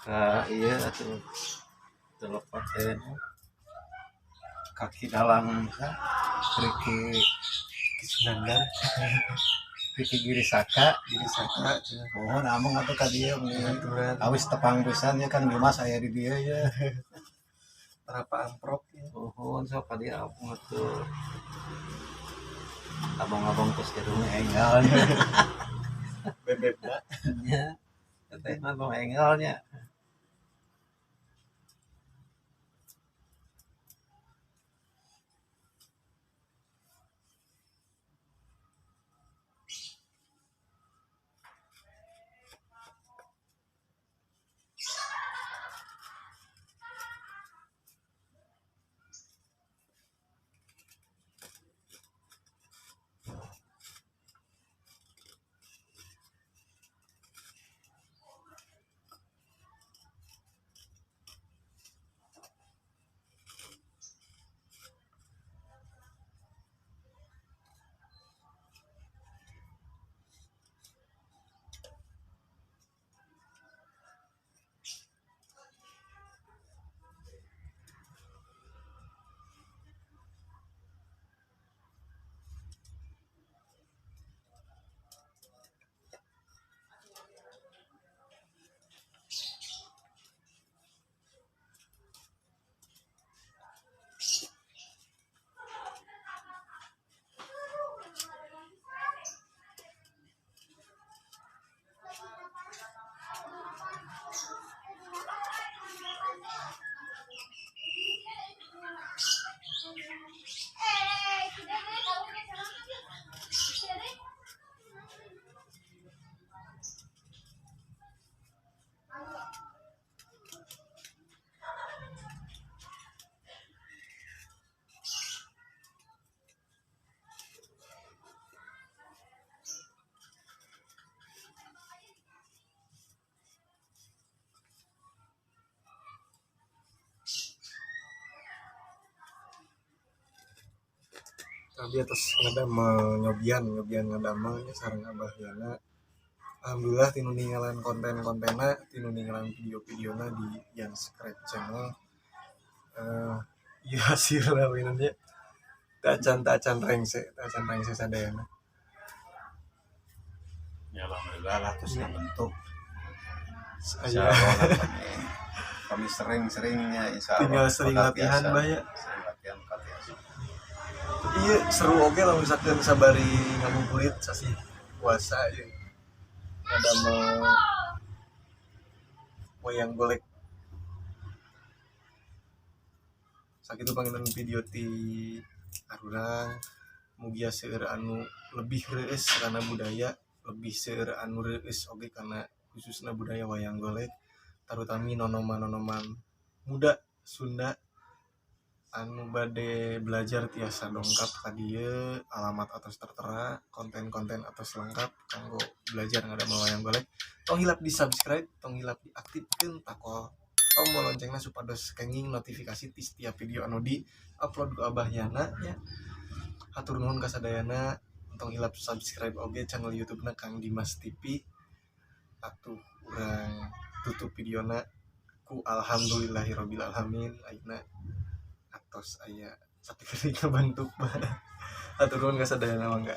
Ka ieu atuh teu lepat teh kaki dalang Riki Sunandar. Riki Girisaka. Diri Saka cenah. Mohon ameng atuh ka dieu meni Aturan. awis tepang pisan ya Kang Dimas aya di dieu ya. Berapa amprok ya. Mohon sok ka dieu ameng atuh. Abang-abang tos gedung enggal nya. Bebebna. Nya. Teteh mah tong enggal nya. Abi atas ngadamel nyobian, nyobian ngadamel nya sareng Abah Yana. Alhamdulillah tinu ninggalan konten-kontenna, tinu ninggalan video-videona di Yan Scrap Channel. Iya hasilna winannya. Tacan rengse, tacan rengse sadayana. Ya alhamdulillah lah terus bentuk. Aya. Kami sering-seringnya insya Allah. Tinggal sering Bakal latihan, biasa. Bah, ya. Sering latihan bakal biasa. Tapi ieu seru oge lamun misalkan sabari ngabuburit sasih puasa ieu. Ngadamel wayang golek. Sakitu panginten video ti arurang, mugia seueur anu lebih reueus kana budaya, lebih seueur anu reueus oge kana khususna budaya wayang golek, tarutami nonoman-nonoman muda Sunda anu bade belajar tiasa dongkap ka dieu, alamat atos tertera, konten-konten atos lengkap kanggo belajar ngadamel wayang golek. Tong hilap di subscribe, tong hilap diaktifkeun takol tombol loncengna supados kenging notifikasi ti setiap video anu di upload ku Abah Yana nya. Hatur nuhun ka sadayana, tong hilap subscribe oge channel YouTube-na Kang Dimas TV. Atuh urang tutup videona ku alhamdulillahirabbil alamin ayeuna atos aya sakedeung kabentuk. Hatur nuhun ka sadayana mangga.